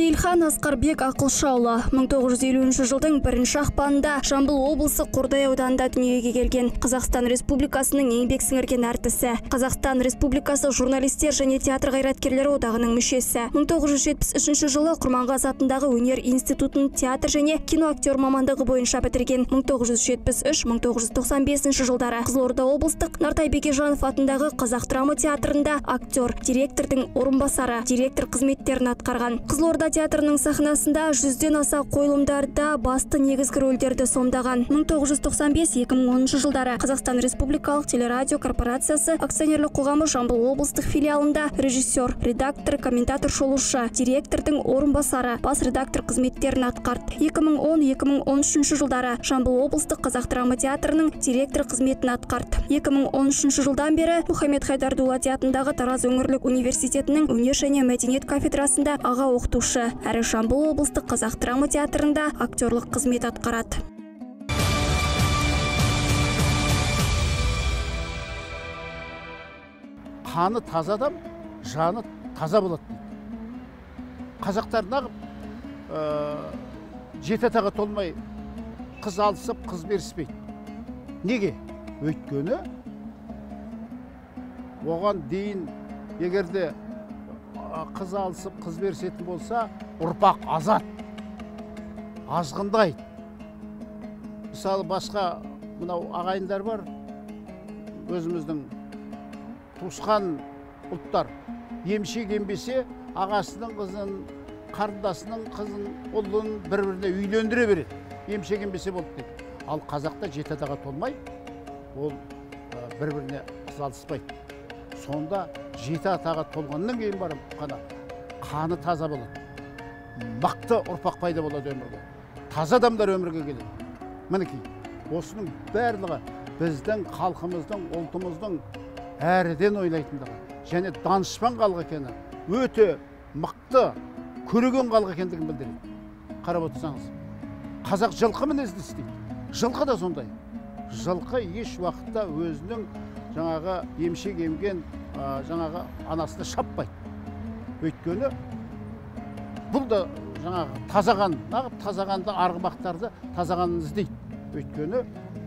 Сейілхан Асқарбек Ақылшаұлы 1950 жылдың 1 ақпанында Жамбыл облысы Қордай ауданында дүниеге келген. Қазақстан Республикасының еңбек сіңірген әртісі, Қазақстан Республикасы журналистер және театр қайраткерлері одағының мүшесі. 1973 жылы Құрманғазы атындағы өнер институтын театр және кино актер мамандығы бойынша бітірген. 1973-1995 жылдары Қызылорда облыстық Нартай Бекежанов атындағы Қазақ драма театрында актер, директордың орынбасары, директор қызметтерін атқарған. Қызылорда театрының сахнасында 100-ден аса қойылымдарда басты негізгі рөлдерді сомдаған. 1995-2010 жылдары Қазақстан Республикалық телерадио корпорациясы акционерлік қоғамы Жамбыл облыстық филиалында режиссер, редактор, комментатор, шолушы, директордың орынбасары, бас редактор қызметтерін атқарды. 2010-2013 жылдары Жамбыл облыстық Қазақ драма театрының директор қызметін атқарды. 2013 жылдан бері Мұхаммед Хайдар Дулати атындағы Тараз өңірлік университетінің өнер және мәдениет кафедрасында аға оқытушы, әрі Жамбыл облыстық Қазақ драма театрында актерлық қызмет атқарады. Қаны таза адам, жаны таза болады дейді. Қазақтар нағып жеті атаға толмай қыз алысып, қыз беріспейді. Неге? Өйткені оған дейін егерде қыз алысып, қыз берісетін болса, ұрпақ азат, азғындайды. Мысалы, басқа мынау ағайындар бар, өзіміздің туысқан ұлттар. Емшек ембесе, ағасының қызын, қарындасының қызын, ұлын бір-біріне үйлендіре береді. Емшек ембесе болды дейді. Ал қазақта жеті атаға толмай, ол бір-біріне қыз алыспайды. Сонда жеті атаға толғаннан кейін барып қана қаны таза болады. Мықты ұрпақ пайда болады өмірге. Таза адамдар өмірге келеді. Мінекей, осының барлығы біздің халқымыздың, ұлтымыздың әріден ойлайтындығы және данышпан халық екені, өте мықты, көреген халық екендігін білдіреді. Қарап отырсаңыз, қазақ жылқы мінезді істейді. Жылқы да сондай. Жылқы еш уақытта өзінің жаңағы емшек емген жаңағы анасына шаппайды. Өйткені бұл да жаңағы таза қан, нағып таза қанды арғымақтарды таза қанын іздейді. Өйткені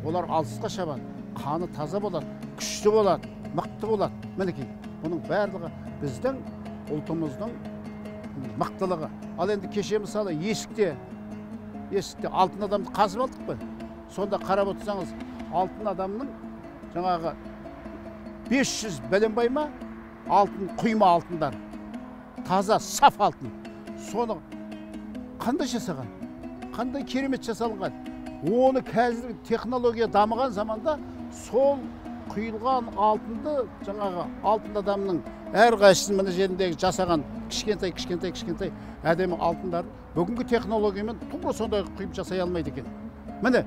олар алысқа шабады, қаны таза болады, күшті болады, мықты болады. Мінекей, бұның барлығы біздің ұлтымыздың мықтылығы. Ал енді кеше мысалы есікте алтын адамды қазып алдық па? Сонда қарап отырсаңыз, алтын адамның жаңағы 500 бәленбай ма алтын, құйма алтындар, таза саф алтын. Соны қандай жасаған, қандай керемет жасалынған. Оны қазір технология дамыған заманда сол құйылған алтынды жаңағы алтын адамның әрқайсысының мына жеріндегі жасаған кішкентай кішкентай кішкентай әдемі алтындар бүгінгі технологиямен тура сондай құйып жасай алмайды екен. Міне,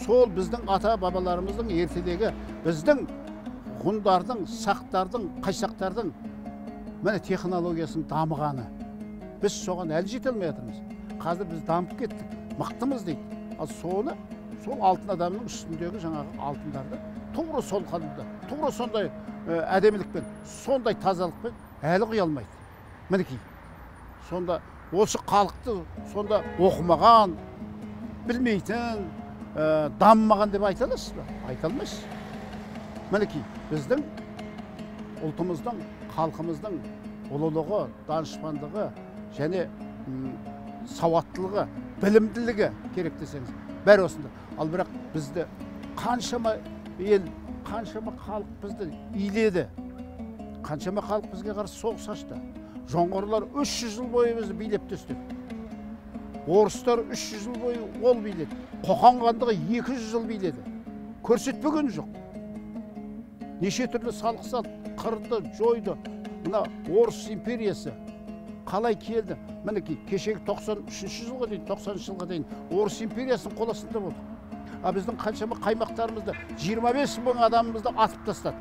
сол біздің ата бабаларымыздың ертедегі біздің ғұндардың, сақтардың, қайсақтардың міне технологиясының дамығаны. Біз соған әлі жете алмай жатырмыз. Қазір біз дамып кеттік, мықтымыз дейді. Ал соны, сол алтын адамның үстіндегі жаңағы алтындарды тура сол қалпында, тура сондай әдемілікпен, сондай тазалықпен әлі құя алмайды. Мінекей, сонда осы халықты сонда оқымаған, білмейтін, дамымаған деп айта аласыз ба? Айта алмайсыз. Мінекей, біздің ұлтымыздың, халқымыздың ұлылығы, данышпандығы және сауаттылығы, білімділігі керек десеңіз, бәрі осында. Ал бірақ бізді қаншама ел, қаншама халық бізді иледі, қаншама халық бізге қарсы соғыс ашты. Жоңғарлар 300 жыл бойы бізді билеп төстеді. Орыстар 300 жыл бойы ол биледі. Қоқан хандығы 200 жыл биледі. Көрсетпеген жоқ. Неше түрлі салық салды, қырды, жойды. Мына орыс империясы қалай келді? Мінекей, кешегі 93 жылға дейін, 90 жылға дейін орыс империясының қол астында болдық. А біздің қаншама қаймақтарымызды, 25 мың адамымызды атып тастады.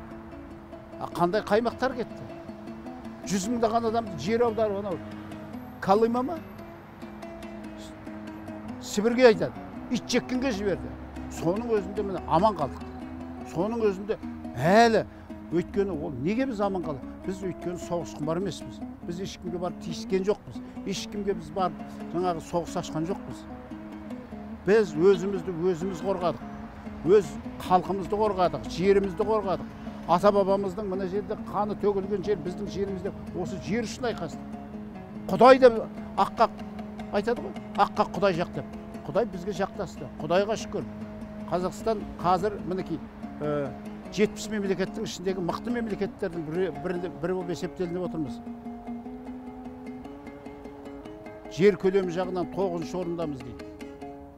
А қандай қаймақтар кетті? 100 мыңдаған адамды жер аударып анау Колыма ма? Сібірге айтады, ит жеккенге жіберді. Соның өзінде міне аман қалдық. Соның өзінде әлі, өйткені ол неге біз аман қалдық? Біз өйткені соғысқұмар емеспіз. Біз ешкімге барып тиіскен жоқпыз. Ешкімге біз барып жаңағы соғыс ашқан жоқпыз. Біз өзімізді өзіміз қорғадық. Өз халқымызды қорғадық, жерімізді қорғадық. Ата-бабамыздың мына жерде қаны төгілген жер біздің жерімізде, осы жер үшін айқастық. Құдай да аққа айтады ғой, аққа Құдай жақ деп. Құдай бізге жақтасты. Құдайға шүкір. Қазақстан қазір мінекей 70 мемлекеттің ішіндегі мықты мемлекеттердің бірі болып есептелініп отырмыз. Жер көлемі жағынан 9-шы орындамыз дейді.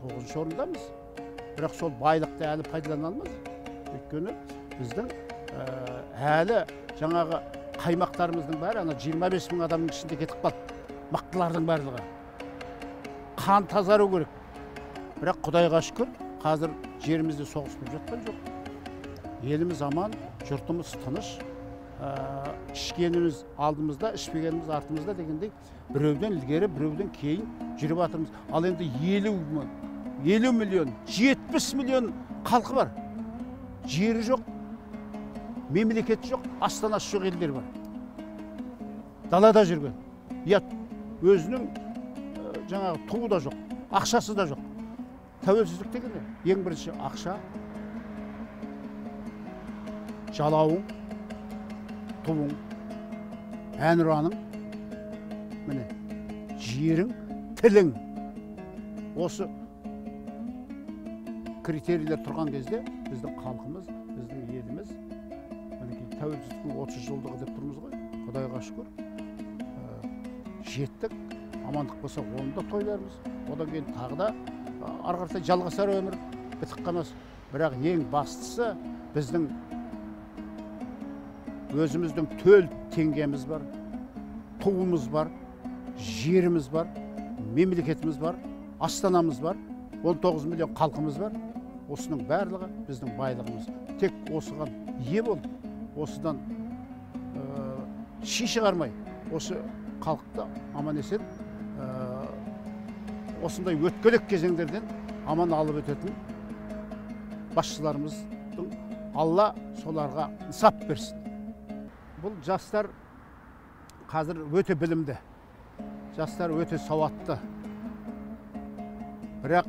9-шы орындамыз. Бірақ сол байлықты әлі пайдалана алмадық. Өйткені біздің әлі жаңағы қаймақтарымыздың бәрі ана 25 мың адамның ішінде кетіп қалды. Мықтылардың барлығы. Қан тазару керек. Бірақ Құдайға шүкір, қазір жерімізде соғыс болып жатқан жоқ. Еліміз аман, жұртымыз тыныш, ішкеніміз алдымызда, ішпегеніміз артымызда дегендей, біреуден ілгері, біреуден кейін жүріп жатырмыз. Ал енді 50 миллион, 70 миллион халқы бар. Жері жоқ, мемлекеті жоқ, астанасы жоқ елдер бар. Далада жүрген. Я өзінің жаңағы туы да жоқ, ақшасы да жоқ. Тәуелсіздік деген не? Ең бірінші ақша, жалауың, туың, әнұраның, міне, жерің, тілің. Осы критерийлер тұрған кезде біздің халқымыз, біздің еліміз, мінекей тәуелсіздіктің 30 жылдығы деп тұрмыз ғой, Құдайға шүкір, жеттік, амандық болса оны да тойлармыз, одан кейін тағы да ары қаратай жалғасар өмір бітіп қалмас. Бірақ ең бастысы біздің өзіміздің төл теңгеміз бар, туымыз бар, жеріміз бар, мемлекетіміз бар, астанамыз бар, 19 миллион халқымыз бар. Осының барлығы біздің байлығымыз. Тек осыған ие болып, осыдан ши шығармай, осы халықты аман есен осындай өткелек кезеңдерден аман алып өтетін басшыларымыздың Алла соларға нысап берсін. Бұл жастар қазір өте білімді, жастар өте сауатты. Бірақ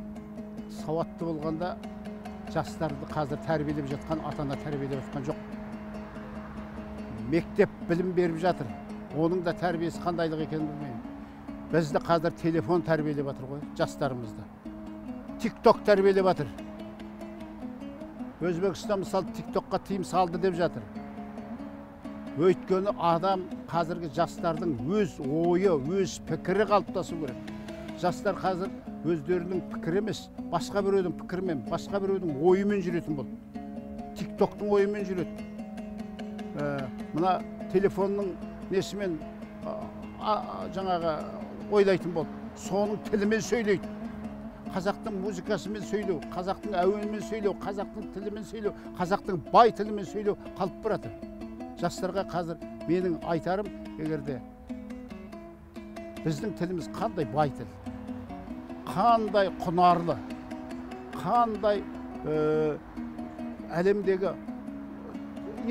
сауатты болғанда жастарды қазір тәрбиелеп жатқан ата-ана тәрбиелеп жатқан жоқ. Мектеп білім беріп жатыр. Оның да тәрбиесі қандайлық екенін білмеймін. Бізді қазір телефон тәрбиелеп жатыр ғой, жастарымызды. Тик-ток тәрбиелеп жатыр. Өзбекстан мысалы тик-токқа тыйым салды деп жатыр. Өйткені адам қазіргі жастардың өз ойы, өз пікірі қалыптасу керек. Жастар қазір өздерінің пікірі емес, басқа біреудің пікірімен, басқа біреудің ойымен жүретін болды. Тик-токтың ойымен жүреді. Мына телефонның несімен жаңағы ойлайтын болды. Соның тілімен сөйлейді. Қазақтың музыкасымен сөйлеу, қазақтың әуенімен сөйлеу, қазақтың тілімен сөйлеу, қазақтың бай тілімен сөйлеу қалып барады. Жастарға қазір менің айтарым, егерде біздің тіліміз қандай бай тіл, қандай құнарлы, қандай әлемдегі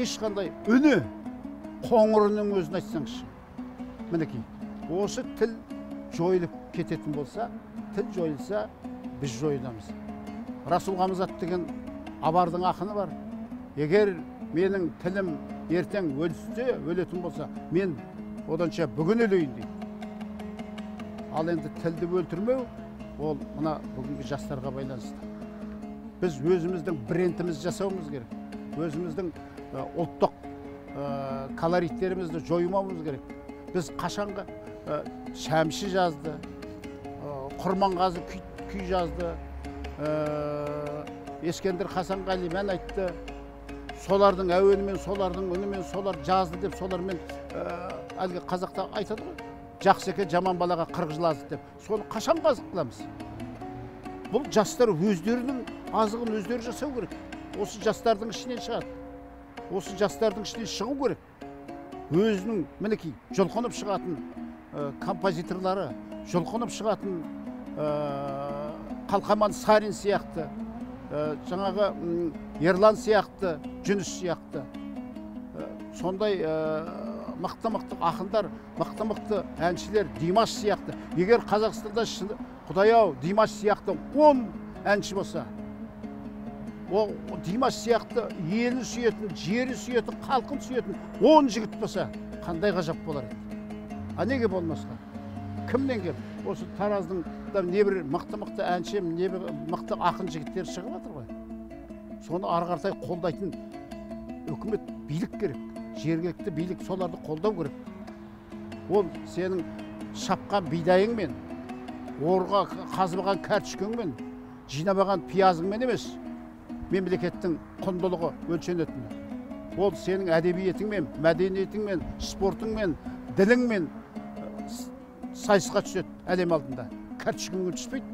ешқандай үні, қоңырының өзін айтсаңызшы. Мінекей, осы тіл жойылып кететін болса, тіл жойылса, біз жойыламыз. Расул Ғамзат деген авардың ақыны бар. Егер менің тілім ертең өлсе, өлетін болса, мен оданша бүгін өлейін дейді. Ал енді тілді өлтірмеу, ол мына бүгінгі жастарға байланысты. Біз өзіміздің брендімізді жасауымыз керек. Өзіміздің ұлттық колориттерімізді жоймауымыз керек. Біз қашанғы Шәмші жазды, Құрманғазы күй жазды, Ескендір Хасанғали ән айтты. Солардың әуенімен, солардың үнімен, солар жазды деп, солармен әлгі қазақта айтады ғой, жақсы екен жаман балаға 40 жыл азық деп. Соны қашан азық қыламыз? Бұл жастар өздерінің азығын өздері жасау керек. Осы жастардың ішінен шығады. Осы жастардың ішінен шығу керек. Өзінің мінекей жұлқынып шығатын композиторлары, жұлқынып шығатын Қалқаман Сарин сияқты, жаңағы Ерлан сияқты, Жүніс сияқты, сондай Мықты-мықты ақындар, мықты-мықты әншілер, Димаш сияқты. Егер Қазақстанда, Құдай-ау, Димаш сияқты 10 әнші болса, ол Димаш сияқты елін сүйетін, жерін сүйетін, халқын сүйетін 10 жігіт болса, қандай ғажап болар еді. А неге болмасқа? Кімнен кеп? Осы Тараздың да небір мықты-мықты әнші, небір мықты ақын жігіттер шығып жатыр ғой. Соны ары қаратай қолдайтын үкімет, билік керек. Жергілікті билік соларды қолдау керек. Ол сенің шапқан бидайыңмен, орға қазып алған кәртішкеңмен, жинап алған пиязыңмен емес, мемлекеттің құндылығы өлшенетіні. Ол сенің әдебиетіңмен, мәдениетіңмен, спортыңмен, діліңмен сайысқа түседі әлем алдында. Кәртішкеңмен түспейді.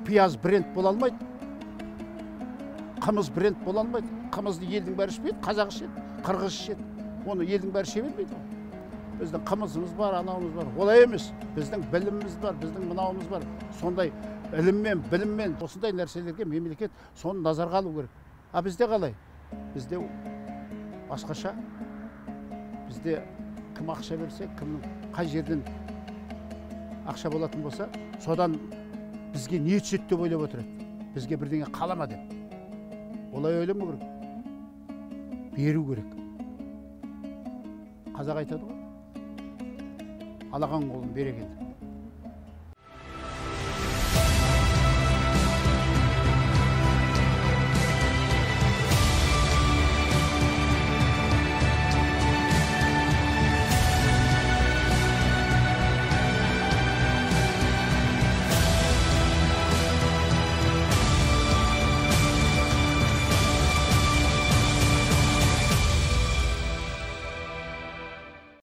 Пияз бренд бола алмайды. Қымыз бренд бола алмайды. Қымызды елдің бәрі ішпейді, қазақ ішеді, қырғыз ішеді. Оны елдің бәрі іше бермейді ғой. Біздің қымызымыз бар, анауымыз бар. Олай емес. Біздің біліміміз бар, біздің мынауымыз бар. Сондай іліммен, біліммен осындай нәрселерге мемлекет соны назарға алу керек. А бізде қалай? Бізде басқаша. Бізде кім ақша берсе, кімнің қай жерден ақша болатын болса, содан бізге не түседі деп ойлап отырады. Бізге бірдеңе қала ма деп. Олай ойламау керек. Беру керек. Қазақ айтады ғой, алаған қолын бере келді.